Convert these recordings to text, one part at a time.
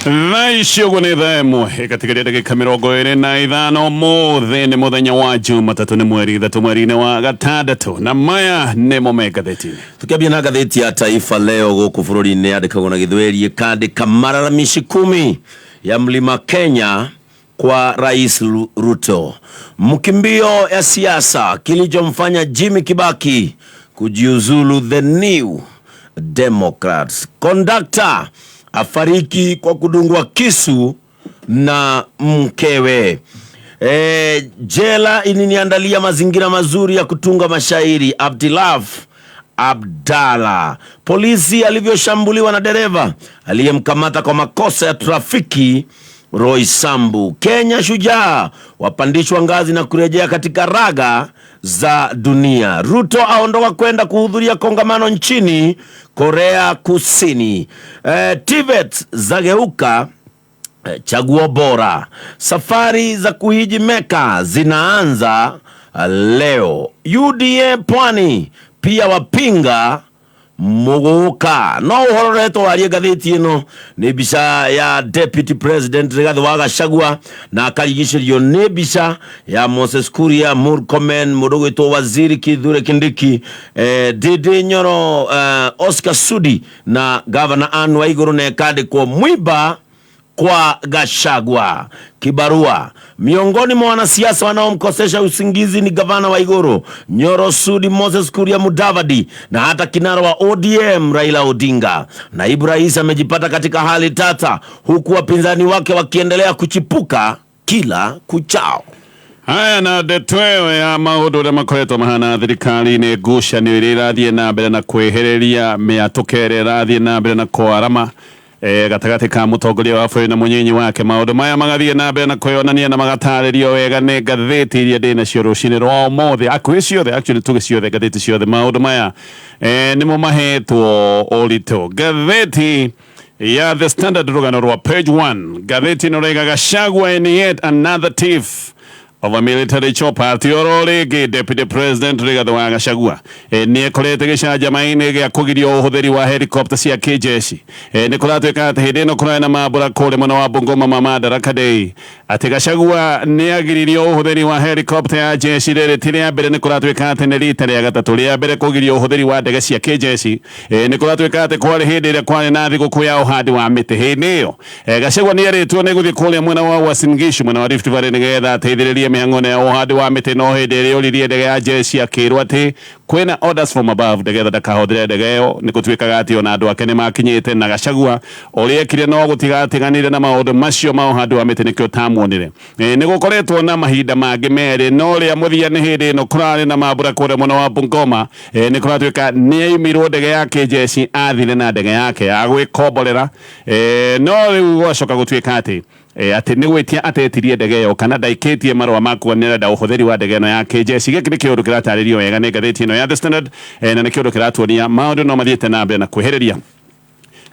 Thaa ici ũguo nĩ thaa 1 ĩgatigaria ndagĩka 25. Mũthĩ nĩ mũthenya wa Jumatatũ, nĩ mweri 3 mweri-inĩ wa gatandatũ, na maya nĩmo me ngathĩti-inĩ. Tukiambia na ngathĩti ya Taifa Leo gũkũ bũrũri-inĩ, yandĩkagwo na Gĩthweri, ĩkandĩka malalamishi 10 ya Mlima Kenya kwa Rais Ruto, mkimbio ya siasa, kilichomfanya Jimmy Kibaki kujiuzulu the New Democrats, kondakta afariki kwa kudungwa kisu na mkewe. Jela iliniandalia mazingira mazuri ya kutunga mashairi, Abdilaf Abdalla. Polisi alivyoshambuliwa na dereva aliyemkamata kwa makosa ya trafiki Roy Sambu. Kenya shujaa wapandishwa ngazi na kurejea katika raga za dunia. Ruto aondoka kwenda kuhudhuria kongamano nchini Korea Kusini. TVET zageuka chaguo bora. Safari za kuhiji Meka zinaanza leo. UDA Pwani pia wapinga Muguka. No uhoro retwo warie ngathĩti ĩno nĩ mbica ya Deputy President Rigathi wa Gachagua, na akarigicĩrio nĩ mbica ya Moses Kuria Murkomen, mũndũ gwĩtwo Waziri Kithure Kindiki, Ndindi Nyoro, Oscar Sudi na Governor Anne Waiguru, na ĩkandĩkwo mwimba kwa Gachagua. Kibarua miongoni mwa wanasiasa wanaomkosesha usingizi ni gavana wa Iguru Nyoro, Sudi, Moses Kuria, Mudavadi na hata kinara wa ODM Raila Odinga. Naibu rais amejipata katika hali tata, huku wapinzani wake wakiendelea kuchipuka kila kuchao. Haya, na ndeto ĩyo ya maũndũ ũrĩa makoretwo mahana thirikari-inĩ, ngucanio ĩrĩa ĩrathiĩ na mbere na kwĩhĩrĩria, mĩatũka ĩrĩa ĩrathiĩ na mbere na kwarama gatagatĩ ka mũtongoria wa bũrũri na mũnyinyi wake, maũndũ maya magathiĩ na mbere na kwĩyonania na magatarĩrio wega nĩ ngathĩti iria ndĩ nacio rũcinĩ rwa ũmũthĩ, akuhĩ ciothe, actually tuge ciothe, ngathĩti ciothe maũndũ maya nĩmo mahetwo ũritũ. Ngathĩti ya The Standard, rũgano rwa page 1, ngathĩti ĩno raiga, "Gachagua in yet another tiff of a military chopper." Ati oro rĩngĩ Deputy President Rigathi wa Gachagua nĩ ekorete gĩcanjama-inĩ gĩa kũgirio ũhũthĩri wa helicopter cia kĩjeshi. Nĩ kũratuĩka atĩ hĩndĩ ĩno kũrarĩ na mambũra kũrĩa mwena wa Bungoma ma Madaraka Day, atĩ Gachagua nĩ agiririo ũhũthĩri wa helicopter ya jeshi. Rĩrĩ ti rĩa mbere, nĩ kũratuĩka atĩ nĩ rita rĩa gatatũ. Rĩa mbere kũgirio ũhũthĩri wa ndege cia kĩjeshi nĩ kũratuĩka atĩ kwarĩ hĩndĩ ĩrĩa kwarĩ na thigũkũ ya ũhandi wa mĩtĩ. Hĩndĩ ĩyo Gachagua nĩ erĩtwo nĩ gũthiĩ kũrĩa mwena wa Uasin Gishu, mwena wa Rift Valley, nĩgetha ateithĩrĩrie mĩhang'o ya ũhandi wa mĩtĩ, no hĩndĩ ĩrĩa oririe ndege ya jeshi akĩrwo atĩ kwĩna orders from above nĩgetha ndakahũthĩre ndege ĩyo. Nĩ gũtuĩkaga atĩ ona andũ ake nĩ makinyĩte, na Gachagua ũrĩa ekire no gũtigatiganire na maũndũ macio ma ũhandi wa mĩtĩ, nĩkĩo tamuonire. Nĩ gũkoretwo na mahinda mangĩ merĩ, no rĩa mũthia nĩ hĩndĩ ĩno kũrarĩ na mambũra kũrĩa mwena wa Bungoma. Nĩ kũratuĩka nĩ aimirwo ndege ya kĩjeshi, athire na ndege yake ya gwĩkomborera. No rĩu gwacoka gũtuĩka atĩ nĩ gwĩtia atetirie ndege ĩyo kana ndaikĩtie marũa ma kuonania arenda ũhũthĩri wa ndege ĩno ya kĩjeshi. Gĩkĩ nĩ kĩũndũ kĩratarĩrio wega nĩ ngathĩti ĩno ya The Standard, na nĩ kĩũndũ kĩratuonia maũndũ no mathiĩte na mbere na kwĩhĩrĩria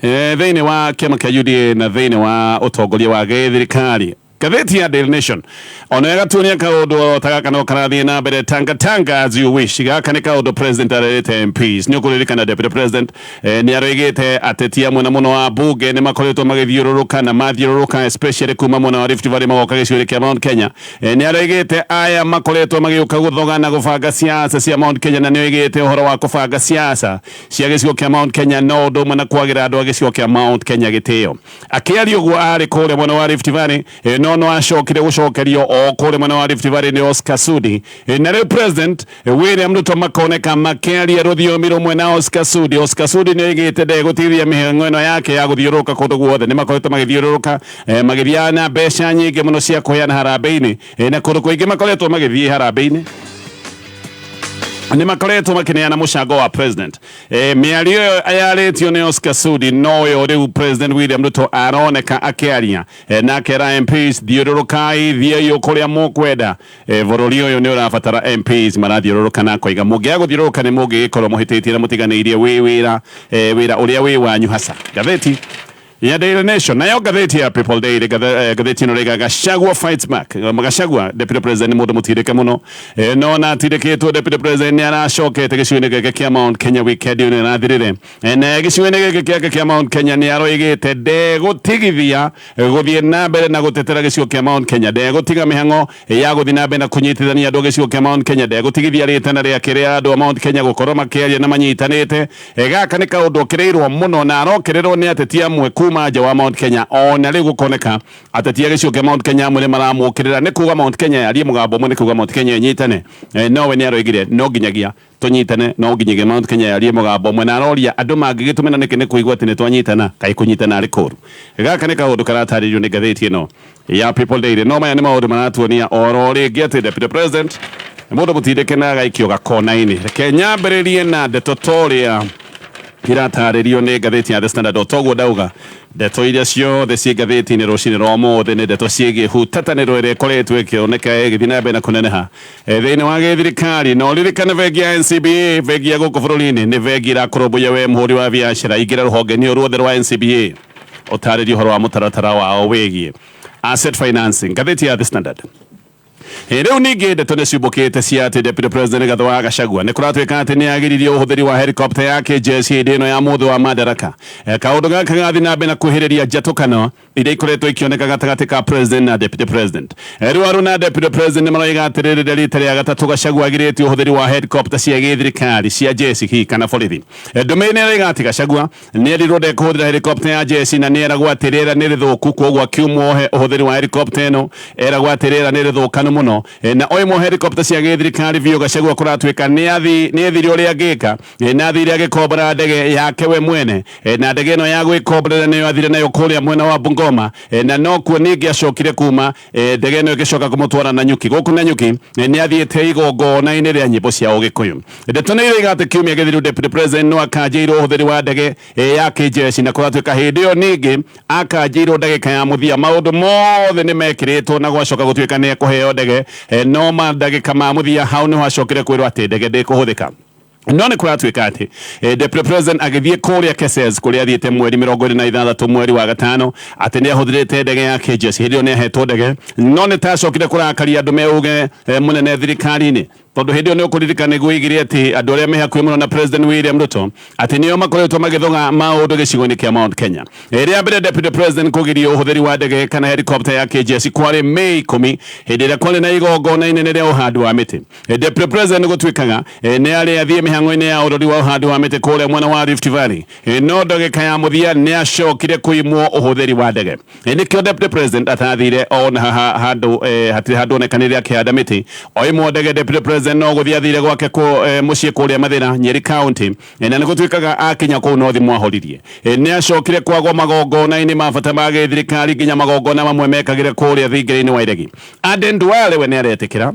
thĩinĩ wa kĩama kĩa UDA na thĩinĩ wa ũtongoria wa gĩthirikari. Ngathĩti ya Daily Nation ona ĩgatuonia kaũndũ ta gaka no karathiĩ na mbere, "Tanga tanga as you wish." Gaka nĩ kaũndũ president arerĩte MPs. Nĩ ũkũririkana deputy president nĩ aroigĩte ateti amwe na mũno wa bunge nĩ makoretwo magĩthiũrũrũka na mathiũrũrũka, especially kuma mwena wa Rift Valley magoka gĩcigo kĩa Mount Kenya. Nĩ aroigĩte aya makoretwo magĩũka gũthoga na gũbanga siasa cia Mount Kenya, na nĩ oigĩte ũhoro wa kũbanga siasa cia gĩcigo kĩa Mount Kenya no ũndũ ũmwe na kwagĩra andũ a gĩcigo kĩa Mount Kenya gĩtĩo. Akĩaria ũguo arĩ kũrĩa mwena wa Rift Valley, no acokire gũcokerio o kũrĩa mwena wa Rift Valley nĩ Oscar Sudi. Na rĩu President William Ruto makoneka makĩaria rũthiomi rũmwe na Oscar Sudi. Oscar Sudi nĩ oigĩte ndegũtithia mĩhang'o ĩno yake ya gũthiũrũrũka kũndũ guothe. Nĩ makoretwo magĩthiũrũrũka, magĩthiaga na mbeca nyingĩ mũno cia kũheana harambee-inĩ, na kũndũ kũingĩ makoretwo magĩthiĩ harambee-inĩ nĩ makoretwo makĩneana mũcango wa president. Mĩario ĩyo yarĩtio nĩ Oscar Sudi noyo rĩu President William Ruto aroneka akĩaria, na akera MPs, "Thiũrũrũkai, thiĩi o kũrĩa mũkwenda." Bũrũri ũyũ nĩ ũrabatara MPs marathiũrũrũka, na akoiga mũngĩaga gũthiũrũrũka nĩ mũngĩgĩkorwo mũhĩtĩtie na mũtiganĩirie wĩ wĩra, wĩra ũrĩa wĩ wanyu hasa. Ngathĩti Ya Daily Nation. Nayo ngathĩti ya People Daily, ngathĩti ĩno rĩga Gachagua fights back. Gachagua deputy president nĩ mũndũ mũtindĩke mũno. No na atindĩkĩtwo deputy president nĩ aracokete gĩcigo-inĩ gĩake kĩa Mount Kenya weekend ĩno ĩrathirire. Na gĩcigo-inĩ gĩkĩ gĩake kĩa Mount Kenya nĩ aroigĩte ndegũtigithia gũthiĩ na mbere na gũtetera gĩcigo kĩa Mount Kenya, ndegũtiga mĩhang'o ya gũthiĩ na mbere na kũnyitithania andũ a gĩcigo kĩa Mount Kenya, ndegũtigithia rĩtana rĩake rĩa andũ a Mount Kenya gũkorwo makĩaria na manyitanĩte. Gaka nĩ kaũndũ okĩrĩirwo mũno na arokĩrĩrwo nĩ ateti amwe kuma nja wa Mount Kenya. Ona rĩu gũkoneka ateti a gĩcigo kĩa Mount Kenya amwe nĩ maramũkĩrĩra nĩ kuga Mount Kenya yarie mũgambo ũmwe, nĩ kuga Mount Kenya ĩnyitane. Nowe nĩ aroigire no nginyagia tũnyitane, no nginyagia Mount Kenya yarie mũgambo ũmwe, na aroria andũ mangĩgĩtũmena nĩkĩ nĩ kũigua atĩ nĩ twanyitana, kaĩ kũnyitana arĩ kũru. Gaka nĩ kaũndũ karatarĩrio nĩ ngathĩti ĩno ya People Daily. No maya nĩ maũndũ maratuonia oro rĩngĩ atĩ deputy president nĩ mũndũ mũtindĩke na agaikio gakona-inĩ. Reke nyambĩrĩrie na ndeto torĩa iratarĩrio nĩ ngathĩti ya The Standard. O toguo ndauga, ndeto iria ciothe ciĩ ngathĩti-inĩ rũcinĩ rwa ũmũthĩ nĩ ndeto ciĩgiĩ hutatanĩro ĩrĩa ĩkoretwo ĩkĩoneka ĩgĩthiĩ na mbere na kũneneha thĩinĩ wa gĩthirikari. Na ũririkane bengi ya NCBA, bengi ya gũkũ bũrũri-inĩ, nĩ bengi ĩrakũrũmbũiya we mũhũri wa biacara. Ingĩra rũhonge-inĩ o ruothe rwa NCBA ũtarĩrie ũhoro wa mũtaratara wao wĩgiĩ asset financing. Ngathĩti ya The Standard. Rĩu ningĩ ndeto nĩ ciumbũkĩte cia atĩ deputy president Rigathĩ wa Gachagua nĩ kũratuĩka atĩ nĩ agiririe ũhũthĩri wa helicopter ya kĩjeshi hĩndĩ ĩno ya mũthĩ wa madaraka. Kaũndũ gaka gathiĩ na mbere na kwĩhĩrĩria njatũkano iria ikoretwo ikĩoneka gatagatĩ ka president na deputy president. Rwaru na deputy president nĩ maroiga atĩrĩrĩ, rĩrĩa rita rĩa gatatũ Gachagua agirĩtie ũhũthĩri wa helicopter cia gĩthirikari cia jeshi hihi kana borithi. Ndũmĩrĩri nĩ ĩroiga atĩ Gachagua nĩ erirwo ndekũhũthĩra helicopter ya jeshi na nĩ eragwo atĩ rĩera nĩ rĩthũku, kwoguo akiumwo ũhũthĩri wa helicopter ĩno eragwo atĩ rĩera nĩ rĩthũkanu mũno. Na oimwo helicopter cia gĩthirikari biũ, Gachagua kũratuĩka nĩ ethire ũrĩa angĩka, na athire agĩkombora ndege yake we mwene. Na ndege ĩno ya gwĩkomborera nĩyo athire nayo kũrĩa mwena wa Bungoma, na nokuo ningĩ acokire kuma. Ndege ĩno ĩgĩcoka kũmũtwara Nanyuki. Gũkũ Nanyuki nĩ athiĩte igongona-inĩ rĩa nyĩmbo cia Ũgĩkũyũ. Ndeto nĩ iroiga atĩ kiumia gĩthiru deputy president no akanjĩirwo ũhũthĩri wa ndege ya kĩjeshi, na kũratuĩka hĩndĩ ĩyo ningĩ akanjĩirwo ndagĩka ya mũthia maũndũ mothe nĩ mekĩrĩtwo na gwacoka gũtuĩka nĩ ekũheo ndege, no mandagĩka ma mũthia hau nĩho acokire kwĩrwo atĩ ndege ndĩkũhũthĩka. No nĩ kũratuĩka atĩ deputy president agĩthiĩ kũrĩa Keses kũrĩa athiĩte mweri 26 mweri wa gatano atĩ nĩ ahũthĩrĩte ndege ya kĩjeshi. Hĩndĩ ĩyo nĩ ahetwo ndege, no nĩ tacokire kũrakaria andũ meuge mũnene thirikari-inĩ, tondũ hĩndĩ ĩyo nĩ ũkũririkana nĩguo oigire atĩ andũ arĩa me hakuhĩ mũno na president William Ruto atĩ nĩo makoretwo magĩthũga maũndũ gĩcigo-inĩ kĩa Mount Kenya. Rĩa mbere deputy president kũgirio ũhũthĩri wa ndege kana helicopter ya kĩjeshi kwarĩ Mei 10, hĩndĩ ĩrĩa kwarĩ na igongona inene rĩa ũhandi wa mĩtĩ. Deputy president gũtuĩkaga nĩ arĩ athiĩ mĩhang'o-inĩ ya ũrori wa ũhandi wa mĩtĩ kũrĩa mwena wa Rift Valley, no ndagĩka ya mũthia nĩ acokire kũimwo ũhũthĩri wa ndege. Nĩkĩo deputy president atathire ona handũ, hatirĩ handũ onekanire akĩhanda mĩtĩ. Oimwo ndege, deputy president no gũthiĩ athire gwake mũciĩ kũrĩa Mathĩra, Nyeri County, na nĩ gũtuĩkaga akinya kũu no thimũ ahoririe. Nĩ acokire kwagwo magongona-inĩ ma bata ma gĩthirikari, nginya magongona mamwe mekagĩre kũrĩa thingira-inĩ wa Iregi. Aden Duale we nĩ aretĩkĩra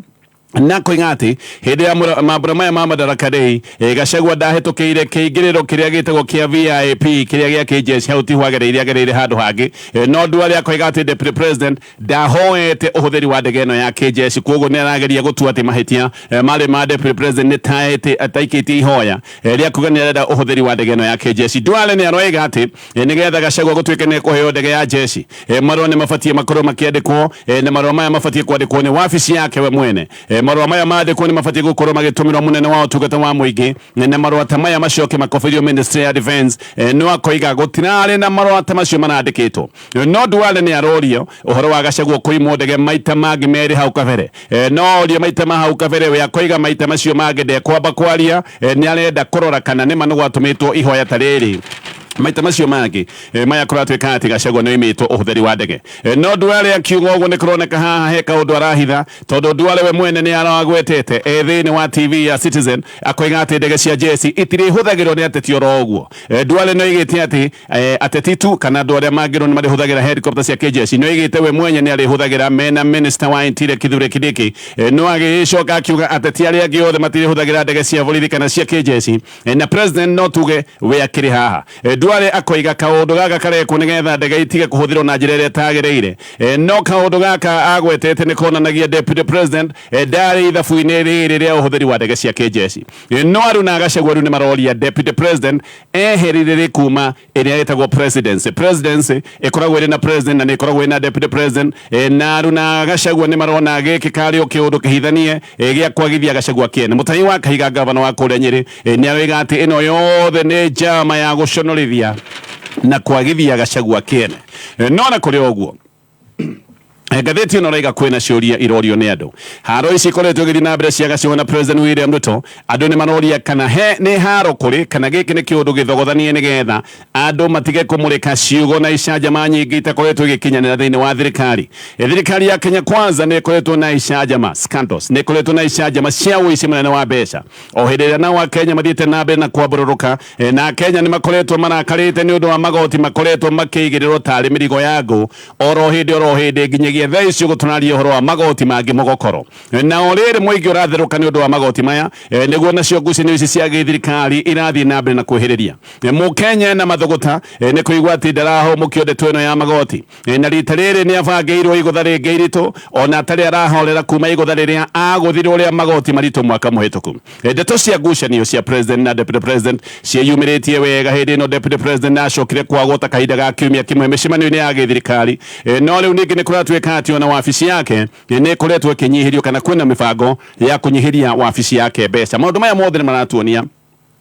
na koiga atĩ hĩndĩ ya mambura maya ma Madaraka Day, Gachagua ndahĩtũkĩire kĩingĩrĩro kĩrĩa gĩtagwo kĩa VIP kĩrĩa gĩa kĩjeshi, hau tiho agereire, agereire handũ hangĩ. No Duale akoiga atĩ deputy president ndahoete ũhũthĩri wa ndege ĩno ya kĩjeshi, koguo nĩ arageria gũtua atĩ mahĩtia marĩ ma deputy president nĩ taete ataikĩtie ihoya rĩa kuga nĩ arenda ũhũthĩri wa ndege ĩno ya kĩjeshi. Duale nĩ aroiga atĩ nĩgetha Gachagua gũtuĩke nĩ kũheo ndege ya jeshi, marũa nĩ mabatiĩ makorwo makĩandĩkwo, na marũa maya mabatiĩ kwandĩkwo nĩ wabici yake we mwene. Marũa maya mandĩkwo nĩ mabatiĩ gũkorwo magĩtũmĩrwo mũnene wa ũtungata wa mũingĩ, na marũa ta maya macoke makoberio Ministry ya Defense. No akoiga gũtirarĩ na marũa ta macio marandĩkĩtwo. No Duale nĩ arorio ũhoro wa Gachagua kũimwo ndege maita mangĩ merĩ hau kabere. No orio maita ma hau kabere, we akoiga maita macio mangĩ ndekwamba kwaria, nĩ arenda kũrora kana nĩma nĩ gwatũmĩtwo ihoya ta rĩrĩ maita macio mangĩ. Maya kũratuĩka atĩ Gachagua nĩ oimĩtwo ũhũthĩri wa ndege. No Duale akiuga ũguo nĩ kũroneka haha he kaũndũ arahitha, tondũ Duale we mwene nĩ aragwetete e thĩinĩ wa TV ya Citizen akoiga atĩ ndege cia jeshi itirĩhũthagĩrwo nĩ ateti oro ũguo. Duale nĩ oigĩte atĩ ateti tu kana andũ arĩa mangĩrwo nĩ marĩhũthagĩra helicopter cia kĩjeshi. Nĩ oigĩte we mwenye nĩ arĩhũthagĩra mena minister wa Interior Kithure Kindiki. No agĩcoka akiuga ateti arĩa angĩ othe matirĩhũthagĩra ndege cia borithi kana cia kĩjeshi, na president no tuge we akĩrĩ haha. Duale akoiga kaũndũ gaka karekwo nĩgetha ndege itige kũhũthĩrwo na njĩra ĩrĩa ĩtagĩrĩire. No kaũndũ gaka agwetete nĩ konanagia Deputy President ndarĩ ithabu-inĩ rĩrĩ rĩa ũhũthĩri wa ndege cia kĩnjeshi. No Aruna Gachagua rĩu nĩ maroria Deputy President eherire rĩ kuma ĩrĩa ĩtagwo presidency. Presidency ĩkoragwo ĩrĩ na president na nĩ ĩkoragwo ĩna deputy president. Na Aruna Gachagua nĩ marona gĩkĩ karĩ o kĩũndũ kĩhithanie gĩa kwagithia Gachagua kĩene. Mũtahi wa Kahiga, gavana wa kũrĩa Nyĩrĩ, nĩ aroiga atĩ ĩno yothe nĩ njama ya gũconorithia na kwagithia Gachagua kĩene. No na kũrĩ ũguo, ngathĩti ĩno ĩraiga kwĩna ciũria irorio nĩ andũ. Haro ici ikoretwo igĩthiĩ na mbere cia Gachagua na President William Ruto, andũ nĩ maroria kana he nĩ haro kũrĩ, kana gĩkĩ nĩ kĩũndũ gĩthogothanie nĩgetha andũ matige kũmũrĩka ciugo na icanjama nyingĩ itakoretwo igĩkinyanĩra thĩinĩ wa thirikari. Thirikari ya Kenya Kwanza nĩ ĩkoretwo na icanjama, scandals, nĩ ĩkoretwo na icanjama cia ũici mũnene wa mbeca o hĩndĩ ĩrĩa nao Akenya mathiĩte na mbere na kwambũrũrũka. Na Akenya nĩ makoretwo marakarĩte nĩ ũndũ wa magoti makoretwo makĩigĩrĩrwo tarĩ mĩrigo ya ngũ oro hĩndĩ oro hĩndĩ, nginyagia thaa ici ũguo tũraria ũhoro wa magoti mangĩ mũgokoro. Na o rĩrĩ mũingĩ ũratherũka nĩ ũndũ wa magoti maya, nĩguo nacio ngucanio ici cia gĩthirikari irathiĩ na mbere na kwĩhĩrĩria. Mũkenya na mathũgũta nĩ kũigua atĩ ndarahũmũkio ndeto ĩno ya magoti. Na rita rĩrĩ nĩ abangĩirwo igũtha rĩngĩ iritũ, ona atarĩ arahorera kuma igũtha rĩrĩa agũthirwo rĩa magoti maritũ mwaka mũhĩtũku. Ndeto cia ngucanio cia president na deputy president ciĩyumĩrĩtie wega hĩndĩ ĩno deputy president acokire kwagwo ta kahinda ga kiumia kĩmwe mĩcemanio-inĩ ya gĩthirikari. No rĩu ningĩ nĩ kũratuĩka atĩ ona wabici yake nĩ ĩkoretwo ĩkĩnyihĩrio, kana kwĩna mĩbango ya kũnyihĩria wabici yake mbeca. Maũndũ maya mothe nĩ maratuonia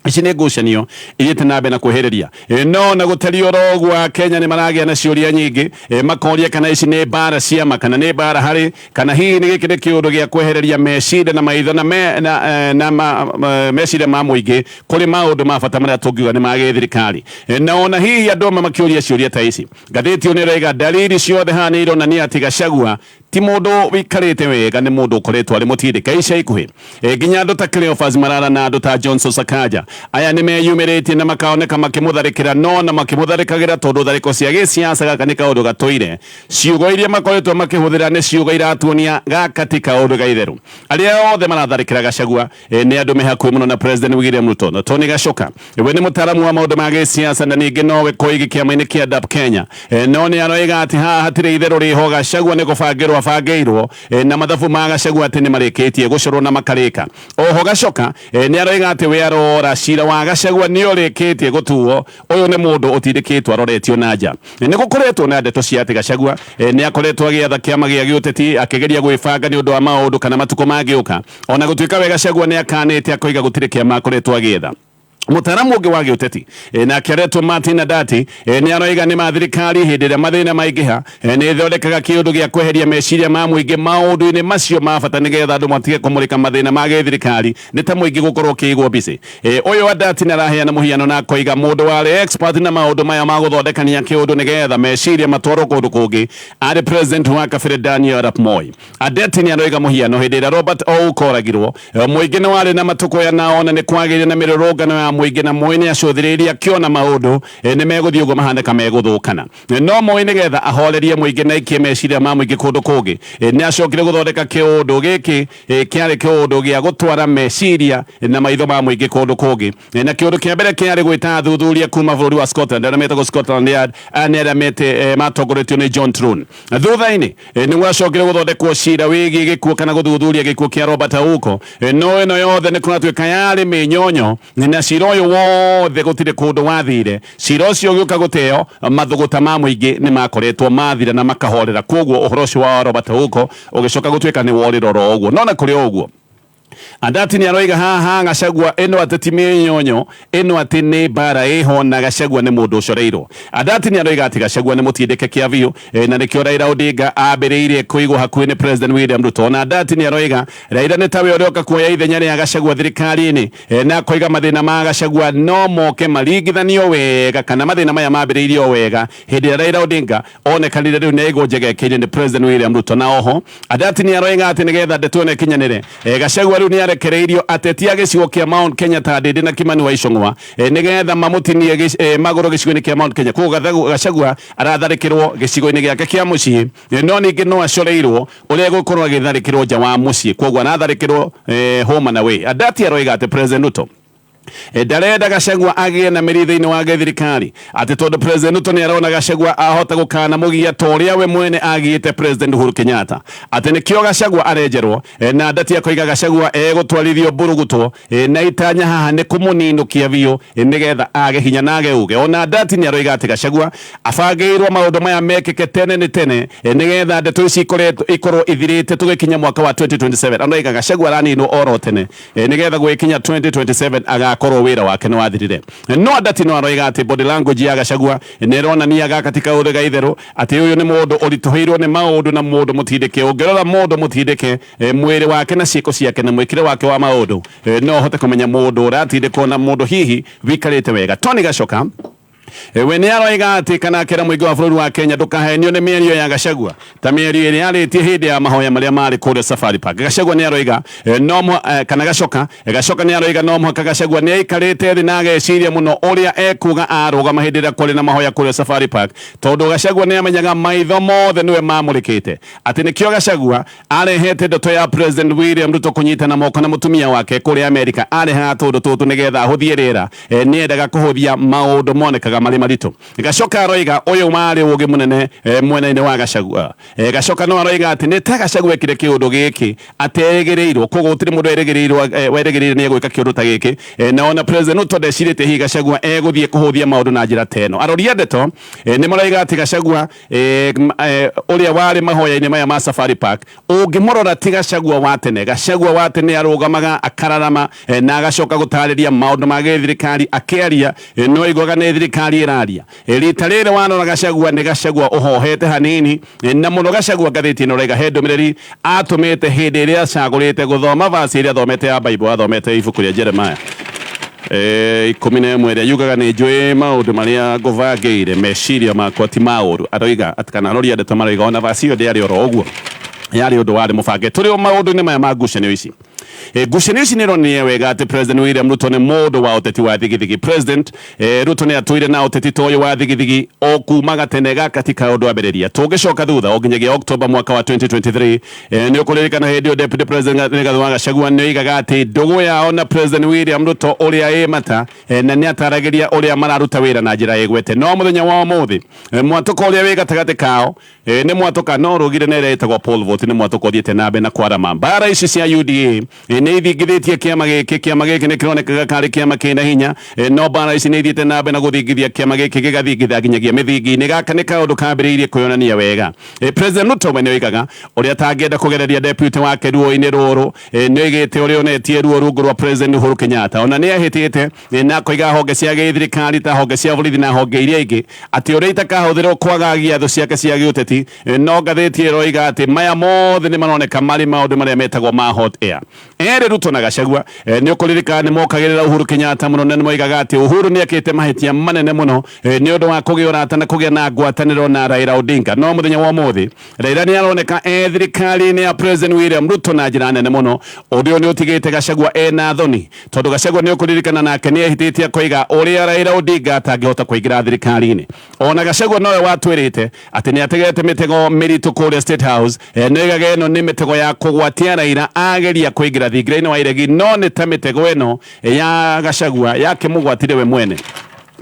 ici nĩ ngucanio ithiĩte na mbere na kwĩhĩrĩria. No na gũtariĩ oro ũguo, Akenya nĩ maragĩa na ciũria nyingĩ, makoria kana ici nĩ mbara ciama, kana nĩ mbara harĩ, kana hihi nĩ gĩkĩ nĩ kĩũndũ gĩa kwehereria meciria na maitho na, me, na, na ma, meciria ma mũingĩ kũrĩ maũndũ ma bata marĩa tũngiuga nĩ ma gĩthirikari. Na ona hihi andũ amwe makĩũria ciũria ta ici, ngathĩti ĩyo nĩ ĩroiga dalili ciothe haha nĩ ironania atĩ Gachagua ti mũndũ wĩikarĩte wega, nĩ mũndũ ũkoretwo arĩ mũtindĩke ica ikuhĩ. Nginya andũ ta Cleophas Malala na andũ ta Johnson Sakaja aya nĩ meyumĩrĩtie na makaoneka makĩmũtharĩkĩra, no na makĩmũtharĩkagĩra tondũ tharĩko cia gĩsiasa gaka nĩ kaũndũ gatũire. Ciugo iria makoretwo makĩhũthĩra nĩ ciugo iratuonia gaka ti kaũndũ ga itherũ. Arĩa othe maratharĩkĩra Gachagua nĩ andũ me hakuhĩ mũno na President William Ruto. Na Tony Gachoka we nĩ mũtaaramu wa maũndũ ma gĩsiasa na ningĩ nowe koigi kĩama-inĩ kĩa DAP Kenya. No nĩ aroiga atĩ haha hatirĩ itherũ rĩho, Gachagua nĩ gũbangĩrwo abangĩirwo, na mathabu ma Gachagua atĩ nĩ marĩkĩtie gũcorwo na makarĩka. Oho Gachoka nĩ aroiga atĩ we arora cira wa Gachagua nĩ ũrĩkĩtie gũtuo, ũyũ nĩ mũndũ ũtindĩkĩtwo aroretio na nja. Nĩ gũkoretwo na ndeto cia atĩ Gachagua nĩ akoretwo agĩetha kĩama gĩa gĩũteti akĩgeria gwĩbanga nĩ ũndũ wa maũndũ kana matukũ mangĩũka. Ona gũtuĩka we Gachagua nĩ akanĩte akoiga gũtirĩ kĩama akoretwo agĩetha. Mũtaaramu ũngĩ wa gĩũteti, nake aretwo Martin Andati, nĩ aroiga nĩ ma thirikari hĩndĩ ĩrĩa mathĩna maingĩha nĩ ĩthondekaga kĩũndũ gĩa kweheria meciria ma mũingĩ maũndũ-inĩ macio ma bata nĩgetha andũ matige kũmũrĩka mathĩna ma gĩthirikari nĩ ta mũingĩ gũkorwo ũkĩigwo busy. Ũyũ Andati nĩ araheana mũhiano na akoiga mũndũ warĩ expert na maũndũ maya ma gũthondekania kĩũndũ nĩgetha meciria matwarwo kũndũ kũngĩ arĩ president wa kabere Daniel Arap Moi. Andeti nĩ aroiga mũhiano hĩndĩ ĩrĩa Robert Ouko oragirwo, mũingĩ nĩ warĩ na matũkũya na ona nĩ kwagĩire na mĩrũrũngano ya mũingĩ na Moi nĩ acũthĩrĩirie akĩona maũndũ nĩ megũthiĩ ũguo mahane ka megũthũkana. No Moi nĩgetha ahorerie mũingĩ na aikie meciria ma mũingĩ kũndũ kũngĩ nĩ acokire gũthondeka kĩũndũ gĩkĩ kĩarĩ kĩũndũ gĩa gũtwara meciria na maitho ma mũingĩ kũndũ kũngĩ. Na kĩũndũ kĩa mbere kĩarĩ gwĩta athuthuria kuma bũrũri wa Scotland arĩa metagwo Scotland Yard, aya nĩ arĩa matongoretio nĩ John Troon. Thutha-inĩ nĩ gwacokire gũthondekwo cira wĩgiĩ gĩkuũ kana gũthuthuria gĩkuũ kĩa Robert Ouko, no ĩno yothe nĩ kũratuĩka yarĩ mĩnyonyo na cira ũyũ wothe gũtirĩ kũndũ wathire. Cira ũcio ũgĩũka gũteo, mathũgũta ma mũingĩ nĩ makoretwo mathira na makahorera, kwoguo ũhoro ũcio wa Robert Ouko ũgĩcoka gũtuĩka nĩ worĩra oro ũguo. No na kũrĩ o ũguo, Andati nĩ aroiga haha Gachagua ĩno atĩ ti mĩnyonyo, ĩno atĩ nĩ mbara ĩho na Gachagua nĩ mũndũ ũcoreirwo. Andati nĩ aroiga atĩ Gachagua nĩ mũtindĩke kĩa biũ, na nĩkĩo Raila Odinga ambĩrĩirie kũigwo hakuhĩ nĩ President William Ruto. Ona Andati nĩ aroiga Raila nĩ tawe ũrĩoka kuoya ithenya rĩa Gachagua thirikari-inĩ, na akoiga mathĩna ma Gachagua no moke maringithanio wega kana mathĩna maya mambĩrĩirie o wega hĩndĩ ĩrĩa Raila Odinga onekanire rĩu nĩ aigwo njegeke-inĩ nĩ President William Ruto. Na oho Andati nĩ aroiga atĩ nĩgetha ndeto ĩno ĩkinyanĩre, Gachagua rĩu nĩ arekereirio ateti a gĩcigo kĩa Mount Kenya ta Ndindi na Kimani wa Ichung'wa, nĩgetha mamũtinie magũrũ gĩcigo-inĩ kĩa Mount Kenya. Koguo Gachagua aratharĩkĩrwo gĩcigo-inĩ gĩake kĩa mũciĩ, no ningĩ no acoreirwo ũrĩa egũkorwo agĩtharĩkĩrwo nja wa mũciĩ. Koguo aratharĩkĩrwo home and away. Andati aroiga atĩ President Ruto Ndarenda Gachagua agĩe na mĩri thĩinĩ wa gĩthirikari, atĩ tondũ President Ruto nĩ arona Gachagua ahota gũkana mũgia ta ũrĩa we mwene agĩte President Uhuru Kenyatta, atĩ nĩkĩo Gachagua arenjerwo. Na Ndati akoiga Gachagua egũtwarithio mburugutwo, na itanya haha nĩ kũmũninũkia biũ, nĩgetha age hinya na age uge. Ona Ndati nĩ aroiga atĩ Gachagua abangĩirwo maũndũ maya mekĩke tene nĩ tene, nĩgetha ndeto ici ikorwo ithirĩte tũgĩkinya mwaka wa 2027. Aroiga Gachagua araninwo oro tene, nĩgetha gũgĩkinya 2027 agakorwo wĩra wake nĩ wathirire. No Ndati no aroiga atĩ body language ya Gachagua nĩ ĩronania gaka ti kaũndũ ga itherũ, atĩ ũyũ nĩ mũndũ ũritũhĩirwo nĩ maũndũ na mũndũ mũtindĩke. Ũngĩrora mũndũ mũtindĩke, mwĩrĩ wake na ciĩko ciake na mwĩkĩre wake wa maũndũ, no ũhote kũmenya mũndũ ũratindĩkwo na mũndũ hihi wikarĩte wega. Tony Gachoka we nĩ aroiga atĩ kana akera mũingĩ wa bũrũri wa Kenya ndũkahenio nĩ mĩario ya Gachagua ta mĩario ĩrĩa yarĩtie hĩndĩ ya mahoya marĩa marĩ kũrĩa Safari Park. Gachagua nĩ aroiga no kana Gachoka Gachoka nĩ aroiga no mũhaka Gachagua nĩ aikarĩte thĩ na ageciria mũno ũrĩa ekuga arũgama hĩndĩ ĩrĩa kwarĩ na mahoya kũrĩa Safari Park, tondũ Gachagua nĩ amenyaga maitho mothe nĩwe mamũrĩkĩte, atĩ nĩkĩo Gachagua arehete ndeto ya President William Ruto kũnyitana moko na mũtumia wake kũrĩa Amerika. Arehaga tũndũ tũtũ nĩgetha ahũthie rĩera, nĩendaga kũhũthia maũndũ monekaga marĩ maritũ. Gachoka aroiga ũyũ warĩ ũgĩ mũnene mwena-inĩ wa Gachagua. Gachoka no aroiga atĩ nĩ ta Gachagua ekire kĩũndũ gĩkĩ aterĩgĩrĩirwo, koguo gũtirĩ mũndũ werĩgĩrĩire nĩ egwĩka kĩũndũ ta gĩkĩ. Na ona President Ruto ndecirĩtie hihi Gachagua egũthiĩ kũhũthia maũndũ na njĩra ta ĩno. Arori a ndeto nĩ maroiga atĩ Gachagua, ũrĩa warĩ mahoya-inĩ maya ma Safari Park, ũngĩmũrora ti Gachagua wa tene. Gachagua wa tene arũgamaga akararama, na agacoka gũtarĩria maũndũ ma gĩthirikari akĩaria, no aiguaga nĩ thirikari ĩraria. Rita rĩrĩ warora Gachagua nĩ Gachagua ũhohete hanini, na mũno Gachagua ngathĩti ĩno ĩraiga he ndũmĩrĩri atũmĩte hĩndĩ ĩrĩa acagũrĩte gũthoma verse ĩrĩa athomete ya Bible, athomete ibuku rĩa Jeremiah 11 ĩrĩa yugaga nĩ njũĩ maũndũ marĩa ngũbangĩire, meciria makwa ti ma ũru. Aroiga atĩ kana arori a ndeto maroiga ona verse ĩyo ndĩarĩ oro ũguo, yarĩ ũndũ warĩ mũbange. Tũrĩ o maũndũ-inĩ maya ma ngucanio ici. Ngucanio ici nĩ ironania wega atĩ President William Ruto nĩ mũndũ wa ũteti wa thigithigi. President Ruto nĩ atũire na ũteti ta ũyũ wa thigithigi o kuma gatene, gaka ti kaũndũ ambĩrĩria. Tũngĩcoka thutha o nginyagia October mwaka wa 2023, nĩ ũkũririkana hĩndĩ ĩyo Deputy President Rigathi wa Gachagua nĩ oigaga atĩ ndũgũ yao na President William Ruto ũrĩa ĩ mata, na nĩ ataragĩria ũrĩa mararuta wĩra na njĩra ĩgwete. No mũthenya wa ũmũthĩ, mwatũka ũrĩa wĩ gatagatĩ kao nĩ mwatũka no rũgire na ĩrĩa ĩtagwo pole vault, nĩ mwatũka ũthiĩte na mbere na kwarama. Mbara ici cia UDA nĩ ithingithĩtie kĩama gĩkĩ. Kĩama gĩkĩ nĩ kĩronekaga karĩ kĩama kĩna hinya, no mbara ici nĩ ithiĩte na mbere na gũthingithia kĩama gĩkĩ, gĩgathingitha nginyagia mĩthingi-inĩ. Gaka nĩ kaũndũ kambĩrĩirie kwĩyonania wega. President Ruto we nĩ oigaga ũrĩa atangĩenda kũgereria deputy wake ruo-inĩ rũrũ. Nĩ oigĩte ũrĩa onetie ruo rungu rwa President Uhuru Kenyatta, ona nĩ ehĩtĩte, na akoiga honge cia gĩthirikari ta honge cia borithi na honge iria ingĩ atĩ ũrĩa itakahũthĩrwo kwagagia thũ ciake cia gĩũteti. No ngathĩti ĩroiga atĩ maya mothe nĩ maroneka marĩ maũndũ marĩa metagwo ma hot air. Erĩ Ruto na Gachagua, nĩ ũkũririkana nĩ mokagĩrĩra Uhuru Kenyatta mũno, na nĩ moigaga atĩ Uhuru nĩ ekĩte mahĩtia manene mũno, nĩ ũndũ wa kũgĩa ũrata na kũgĩa na ngwatanĩro na Raila Odinga. No mũthenya wa ũmũthĩ Raila nĩ aroneka e thirikari-inĩ ya President William Ruto na njĩra nene mũno. Ũndũ ũyũ nĩ ũtigĩte Gachagua ena thoni, tondũ Gachagua nĩ ũkũririkana nake nĩ ehĩtĩtie akoiga ũrĩa Raila Odinga atangĩhota kũingĩra thirikari-inĩ. Ona Gachagua nowe watwĩrĩte atĩ nĩ ategete mĩtego mĩritũ kũrĩa State House. Nĩ oigaga ĩno nĩ mĩtego ya kũgwatia Raila ageria kũingĩra thingira-inĩ wa iregi, no nĩ ta mĩtego ĩno ya Gachagua yakĩmũgwatire we mwene,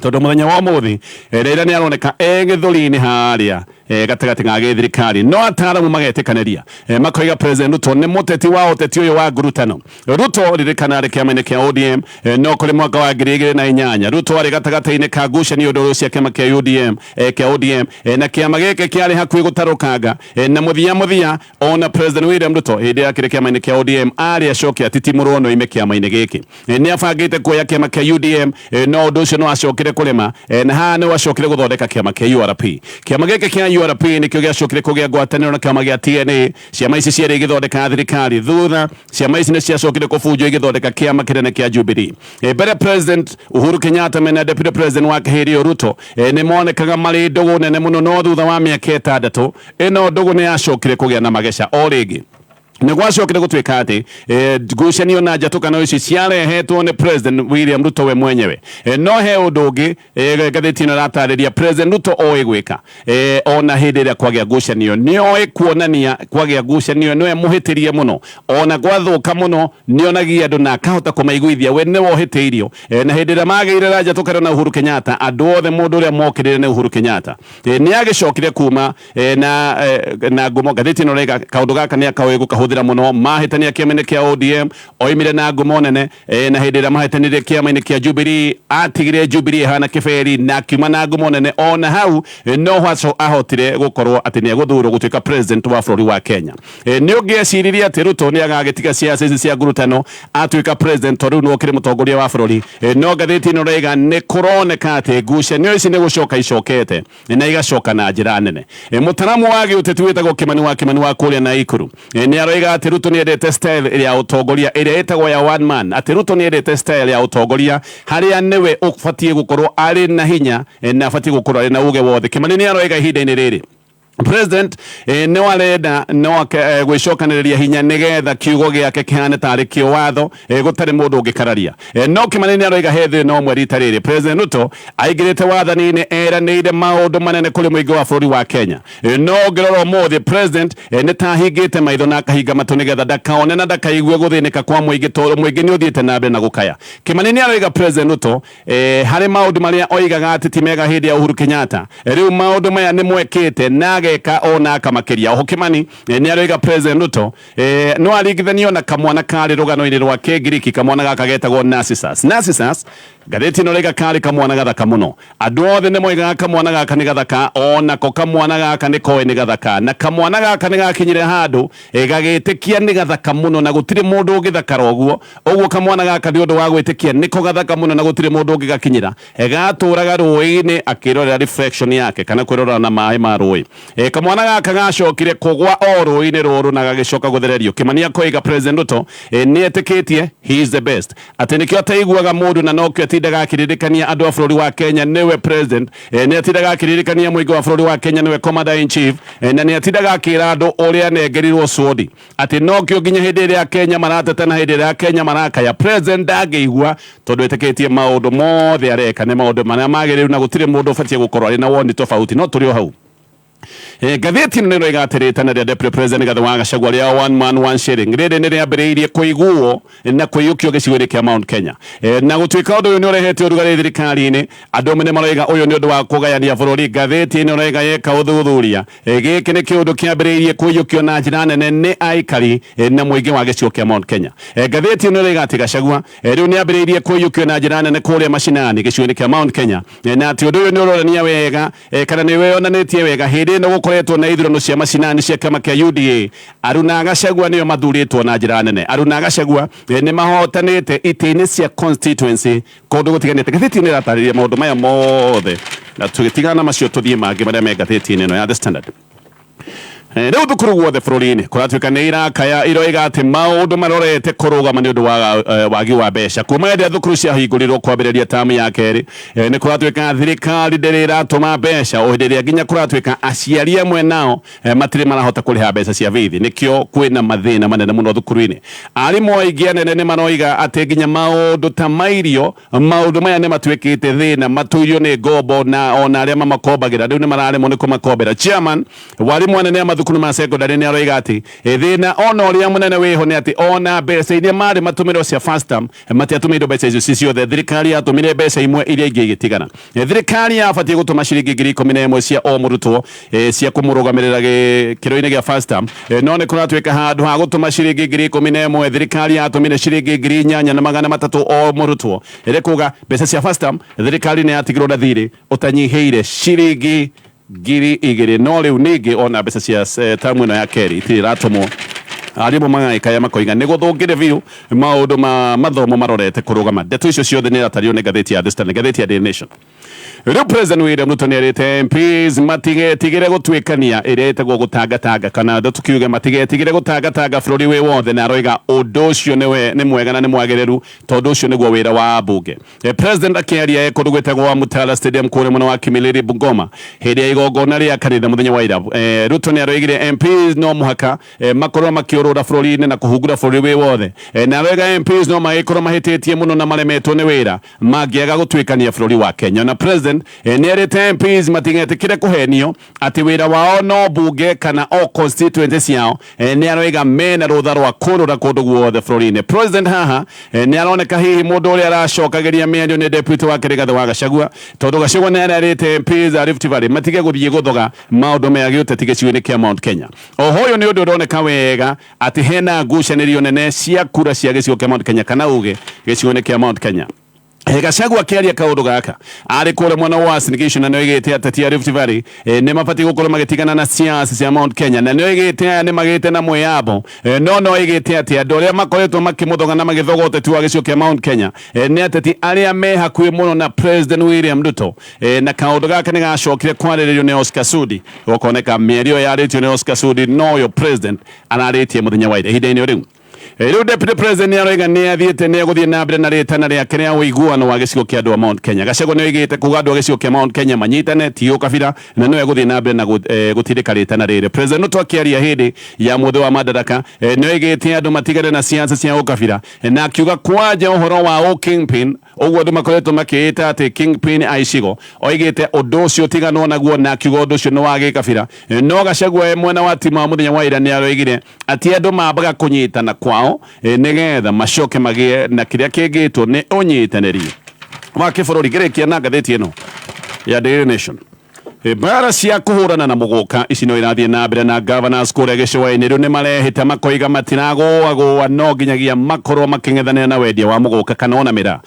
tondũ mũthenya wa ũmũthĩ, Raila nĩ aroneka e gĩthũri-inĩ harĩa gatagatĩ ga gĩthirikari. No ataaramu magetĩkanĩria, makoiga President Ruto nĩ mũteti wa ũteti ũyũ wa ngurutano. Ruto ririkana arĩ kĩama-inĩ kĩa ODM, no kũrĩ mwaka wa 2008 Ruto arĩ gatagatĩ-inĩ ka ngucanio ndũrũ cia kĩama kĩa UDM, kĩa ODM, na kĩama gĩkĩ kĩarĩ hakuhĩ gũtarũkanga, na mũthia mũthia ona President William Ruto hĩndĩ ĩrĩa akĩrĩ kĩama-inĩ kĩa ODM arĩ acoke atitimũrwo no ime kĩama-inĩ gĩkĩ. Nĩ abangĩte kuoya kĩama kĩa UDM, no ũndũ ũcio no acokire kũrema, na haha nĩ acokire gũthondeka kĩama kĩa URP. Kĩama gĩkĩ kĩa URP nĩkĩo gĩacokire kũgĩa ngwatanĩro na kĩama gĩa TNA. Ciama ici cierĩ igĩthondeka thirikari. Thutha ciama ici nĩ ciacokire kũbunjwo igĩthondeka kĩama kĩnene kĩa Jubilee. Mbere President Uhuru Kenyatta mena Deputy President wake hĩndĩ ĩyo Ruto, nĩ monekaga marĩ ndũgũ nene mũno, no thutha wa mĩaka 6 ĩno ndũgũ nĩ yacokire kũgĩa na mageca o rĩngĩ. Nĩ gwacokire gũtuĩka atĩ ngucanio na njatũkano ici ciarehetwo nĩ President William Ruto we mwenyewe. No he ũndũ ũngĩ ngathĩti ĩno ĩratarĩria President Ruto oĩ gwĩka ona hĩndĩ ĩrĩa kwagĩa ngucanio, nĩ oĩ kuonania kwagĩa ngucanio nĩwe mũhĩtĩrie mũno, ona gwathũka mũno nĩonagia andũ na akahota kũmaiguithia we nĩwe ũhĩtĩirio. Na hĩndĩ ĩrĩa magĩire na njatũkano na Uhuru Kenyatta, andũ othe mũndũ ũrĩa mokĩrĩire nĩ Uhuru Kenyatta. Nĩ agĩcokire kuma na ngumo. Ngathĩti ĩno ĩraiga kaũndũ gaka nĩ akaũĩ gũkahũthĩra mũno. Mahĩtania kĩama-inĩ kĩa ODM oimire na ngumo nene, na hĩndĩ ĩrĩa mahĩtanire kĩama-inĩ kĩa Jubilee atigire Jubilee ĩhana kĩberi na akiuma na ngumo nene. Ona hau no ahotire gũkorwo atĩ nĩ egũthurwo gũtuĩka president wa bũrũri wa Kenya. Nĩ ũngĩeciririe atĩ Ruto nĩ agagĩtiga siasa ici cia ngurutano atuĩka president, tondũ rĩu nĩwe ũkĩrĩ mũtongoria wa bũrũri. No ngathĩti ĩno ĩraiga nĩ kũroneka atĩ ngucanio ici nĩ gũcoka icokete na igacoka na njĩra nene. Mũtaramu wa gĩũteti wĩtagwo Kimani wa Kimani wa kũrĩa Naikuru nĩ aroiga atĩ Ruto nĩ endete style ya ũtongoria ĩrĩa ĩtagwo ya one man, atĩ Ruto nĩ endete style ya ũtongoria harĩa nĩwe ũbatiĩ gũkorwo arĩ na hinya na abatiĩ gũkorwo arĩ na uge wothe. Kimani nĩ aroiga ihinda-inĩ rĩrĩ President no arenda no gwĩcokanĩrĩria hinya nĩgetha kiugo gĩake kĩhane tarĩ kĩo watho, gũtarĩ mũndũ ũngĩkararia. No Kimani nĩ aroiga he thĩna ũmwe rita rĩrĩ President Ruto aingĩrĩte wathani-inĩ eranĩire maũndũ manene kũrĩ mũingĩ wa bũrũri wa Kenya. No ũngĩrora ũmũthĩ President nĩ ta ahingĩte maitho na akahinga matũ nĩgetha ndakaone na ndakaigue gũthĩnĩka kwa mũingĩ, tondũ mũingĩ nĩ ũthiĩte na mbere na gũkaya. Kimani nĩ aroiga President Ruto harĩ maũndũ marĩa oigaga atĩ ti mega hĩndĩ ya Uhuru Kenyatta, rĩu maũndũ maya nĩ mwekĩte na ageka ona akamakĩria. Oho Kimani nĩ aroiga President Ruto no aringithanio na kamwana karĩ rũgano-inĩ rwa Kĩngiriki, kamwana gaka getagwo Narcissus. Narcissus, ngathĩti ĩno ĩroiga karĩ kamwana gathaka mũno. Andũ othe nĩ moigaga kamwana gaka nĩ gathaka, onako kamwana gaka nĩ koĩ nĩ gathaka. Na kamwana gaka nĩ gakinyire handũ gagĩtĩkia nĩ gathaka mũno na gũtirĩ mũndũ ũngĩthakara ũguo. Ũguo kamwana gaka nĩ ũndũ wa gwĩtĩkia nĩko gathaka mũno na gũtirĩ mũndũ ũngĩgakinyĩra, gatũraga rũĩ-inĩ akĩrorera reflection yake kana kwĩrorera na maĩ ma rũĩ. Kamwana gaka gacokire kũgwa o rũĩ-inĩ rũrũ na gagĩcoka gũthererio. Kimani akoiga President Ruto nĩ etĩkĩtie he is the best, atĩ nĩkĩo ataiguaga mũndũ na nokĩo atindaga akĩririkania andũ a bũrũri wa Kenya nĩwe president. Nĩ atindaga akĩririkania mũingĩ wa bũrũri wa Kenya nĩwe commander in chief, na nĩ atindaga akĩra andũ ũrĩa anengerirwo sword, atĩ nokĩo nginya hĩndĩ ĩrĩa Kenya marateta na hĩndĩ ĩrĩa Kenya marakaya president ndangĩigua, tondũ etĩkĩtie maũndũ mothe areka nĩ maũndũ marĩa magĩrĩru na gũtirĩ mũndũ ũbatiĩ gũkorwo arĩ na woni tofauti. No tũrĩ o hau, ngathĩti ĩno nĩ ĩroiga atĩ rĩtana rĩa Deputy President Rigathĩ wa Gachagua rĩa one man one shilling rĩrĩ nĩ rĩambĩrĩirie kũiguo na kũiyũkio gĩcigo-inĩ kĩa Mount Kenya. Na gũtuĩka ũndũ ũyũ nĩ ũrehete ũrugarĩ thirikari-inĩ, andũ amwe nĩ maroiga ũyũ nĩ ũndũ wa kũgayania bũrũri. Ngathĩti ĩno ĩroiga yeka ũthuthuria, gĩkĩ nĩ kĩũndũ kĩambĩrĩirie kũiyũkio na njĩra nene nĩ aikari na mũingĩ wa gĩcigo kĩa Mount Kenya. Ngathĩti ĩno ĩroiga atĩ Gachagua rĩu nĩ ambĩrĩirie kũiyũkio na njĩra nene kũrĩa macinani gĩcigo-inĩ kĩa Mount Kenya, na atĩ ũndũ ũyũ nĩ ũronania wega kana nĩ wĩyonanĩtie wega hĩndĩ ĩno gũkoretwo na ithurano cia macinani cia kĩama kĩa UDA. Aruna Gachagua nĩo mathurĩtwo na njĩra nene. Aruna Gachagua nĩ mahotanĩte itĩ-inĩ cia constituency kũndũ gũtiganĩte. Ngathĩti ĩno ĩratarĩria maũndũ maya mothe, na tũgĩtigana na macio tũthiĩ mangĩ marĩa me ngathĩti-inĩ ĩno ya The Standard. Rĩu thukuru guothe bũrũri-inĩ kũratuĩka nĩ irakaya iroiga atĩ maũndũ marorete kũrũgama nĩ ũndũ wa wagi wa mbeca. Kuma hĩndĩ ĩrĩa thukuru ciahingũrirwo kwambĩrĩria tamu ya kerĩ, nĩ kũratuĩka thirikari ndĩrĩ ĩratũma mbeca, o hĩndĩ ĩrĩa nginya kũratuĩka aciari amwe nao matirĩ marahota kũrĩha mbeca cia bithi. Nĩkĩo kwĩna mathĩna manene mũno thukuru-inĩ. Arimũ aingĩ anene nĩ maroiga atĩ nginya maũndũ ta ma irio, maũndũ maya nĩ matuĩkĩte thĩna, matũirio nĩ ngombo na ona arĩa mamakombagĩra rĩu nĩ mararemwo nĩ kũmakombera. Chairman warimũ anene a mathukuru ma secondary nĩ aroiga atĩ thĩna ona ũrĩa mũnene wĩho nĩ atĩ ona mbeca iria marĩ matũmĩrwo cia first term matiatũmĩirwo mbeca icio ci ciothe. Thirikari yatũmire mbeca imwe iria ingĩ igĩtigana. Thirikari yabatiĩ gũtũma ciringi 11,000 cia o mũrutwo cia kũmũrũgamĩrĩra gĩkĩro-inĩ gĩa first term, no nĩ kũratuĩka handũ ha gũtũma ciringi 11,000 thirikari yatũmire ciringi 8,300 o mũrutwo. Ĩrĩ kuga mbeca cia first term thirikari nĩ yatigirwo na thirĩ ũtanyihĩire ciringi 2,000. No rĩu ningĩ ona mbeca cia tamu ĩno ya kerĩ itirĩ iratũmwo. Arimũ magagĩkaya makoiga nĩ gũthũkire biũ, maũndũ ma mathomo marorete kũrũgama. Ndeto icio ciothe nĩ iratario nĩ ngathĩti ya The Standard. Ngathĩti ya Daily Nation, rĩu President William Ruto nĩ erĩte MPs matigetigĩre gũtuĩkania ĩrĩa ĩtagwo gũtangatanga, kana tũkiuge matigetigĩre gũtangatanga bũrũri wĩ wothe, na aroiga ũndũ ũcio nĩ mwega na nĩ mwagĩrĩru tondũ ũcio nĩguo wĩra wa mbunge. President akĩaria e kũndũ gwĩtagwo Mutara Stadium kũrĩa mwena wa Kimilili, Bungoma, hĩndĩ ya igongona rĩa kanitha mũthenya wa ira, Ruto nĩ aroigire MPs no mũhaka makorwo makĩũrũmĩrĩra kũrũra bũrũri-inĩ na kũhungura bũrũri wĩ wothe. Na wega MPs no magĩkorwo mahĩtĩtie mũno na maremetwo nĩ wĩra mangĩaga gũtuĩkania bũrũri wa Kenya. Na president nĩ erĩte MPs matigetĩkĩre kũhenio atĩ wĩra wao no bunge kana o constituency ciao. Nĩ aroiga mena rũtha rwa kũrũra kũndũ guothe bũrũri-inĩ. President haha nĩ aroneka hihi mũndũ ũrĩa aracokagĩria mĩario nĩ deputy wake Rigathĩ wa Gachagua, tondũ Gachagua nĩ arerĩte MPs a Rift Valley matige gũthiĩ gũthoga maũndũ mea gĩũteti gĩcigo-inĩ kĩa Mount Kenya. Oho ũyũ nĩ ũndũ ũroneka wega atĩ hena ngucanĩrio nene cia kura cia gĩcigo kĩa Mount Kenya, kana uge gĩcigo-inĩ kĩa Mount Kenya. Gachagua akĩaria kaũndũ gaka arĩ kũrĩa mwena wa Uasin Gishu, na nĩoigĩte ateti a Rift Valley nĩ mabatiĩ gũkorwo magĩtigana na siasa cia Mount Kenya, na nĩoigĩte aya nĩ magĩte na mwĩyambo. No noigĩte atĩ andũ arĩa makoretwo makĩmũthoga na magĩthoga ũteti wa gĩcigo kĩa Mount Kenya nĩ ateti arĩa me hakuhĩ mũno na President William Ruto. Na kaũndũ gaka nĩ gacokire kwarĩrĩrio nĩ Oscar Sudi, gũkoneka mĩario yarĩtio nĩ Oscar Sudi noyo president ararĩtie mũthenya wa ira. Ihinda-inĩ rĩu rĩu deputy president nĩ aroiga nĩ athiĩte, nĩ egũthiĩ na mbere na rĩtana rĩake rĩa ũiguano wa gĩcigo kĩa andũ a Mount Kenya. Gachagua nĩ oigĩte kuga andũ a gĩcigo kĩa Mount Kenya manyitane ti ũkabira, na no egũthiĩ na mbere na gũtindĩka rĩtana rĩrĩ. President Ruto akĩaria hĩndĩ ya mũthĩ wa Madaraka nĩ oigĩte andũ matigane na siasa cia ũkabira, na akiuga kwanja ũhoro wa ũ kingpin ũguo andũ makoretwo makĩĩta atĩ kingpin a icigo, oigĩte ũndũ ũcio tiganwo naguo, na akiuga ũndũ ũcio nĩ wa gĩkabira. No Gachagua e mwena wa timu wa mũthenya wa ira nĩ aroigire atĩ andũ mambaga kũnyitana kwao nĩgetha macoke magĩe na kĩrĩa kĩngĩtwo nĩ ũnyitanĩri wa kĩbũrũri. Ngĩrĩkia na ngathĩti ĩno ya Daily Nation. Mbara cia kũhũrana na mũgũka ici no irathiĩ na mbere, na governors kũrĩa gĩcũa-inĩ rĩu nĩ marehĩta makoiga matiragũagũa no nginyagia makorwo makĩng'ethanĩra na wendia wa mũgũka kana ona mĩraa.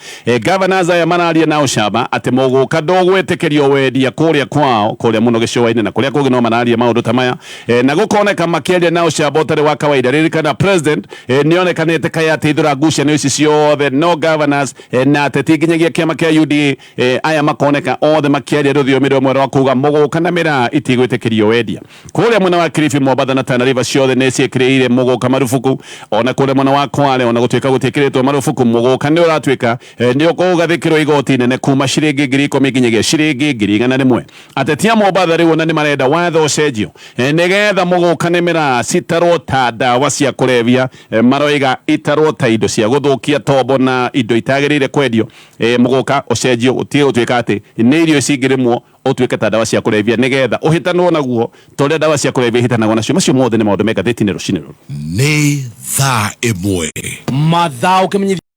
Governors aya mararia na ũcamba atĩ mũgũka ndũgwĩtĩkĩrio wendia kũrĩa kwao, kũrĩa mũno gĩcũa-inĩ na kũrĩa kũngĩ no mararia maũndũ ta maya. Na gũkoneka makĩaria na ũcamba ũtarĩ wa kawaida. Ririkana president nĩonekanĩte kaĩ ateithũra ngucanio ici ciothe, no governors na ateti nginyagia kĩama kĩa UDA aya makoneka othe makĩaria rũthiomi rũmwe rwa kuga mũgũka na mĩraa itigwĩtĩkĩrio wendia. Kũrĩa mwena wa Kilifi, Mombatha na Tana River ciothe nĩ ciĩkĩrĩire mũgũka marubuku. Ona kũrĩa mwena wa Kwale, ona gũtuĩka gũtiĩkĩrĩtwo marubuku, mũgũka nĩ ũratuĩka nĩ ũkũgathĩkĩrwo igoti nene kuma ciringi 10,000 nginyagia ciringi 100,000. Ateti a Mombatha rĩu ona nĩ marenda watho ũcenjio nĩgetha mũgũka nĩ mĩraa citarwo ta ndawa cia kũrebia. Maroiga itarwo ta indo cia gũthũkia tombo na indo itagĩrĩire kwendio. Mũgũka ũcenjio ũtige gũtuĩka atĩ nĩ irio cingĩrĩmwo, ũtuĩke ta ndawa cia kũrebia, nĩgetha ũhĩtanwo naguo ta ũrĩa ndawa cia kũrebia ihĩtanagwo nacio. Macio mothe nĩ maũndũ me ngathĩti-inĩ rũcinĩ rũrũ. Nĩ thaa 1. Mathaa ũkĩmenyithia.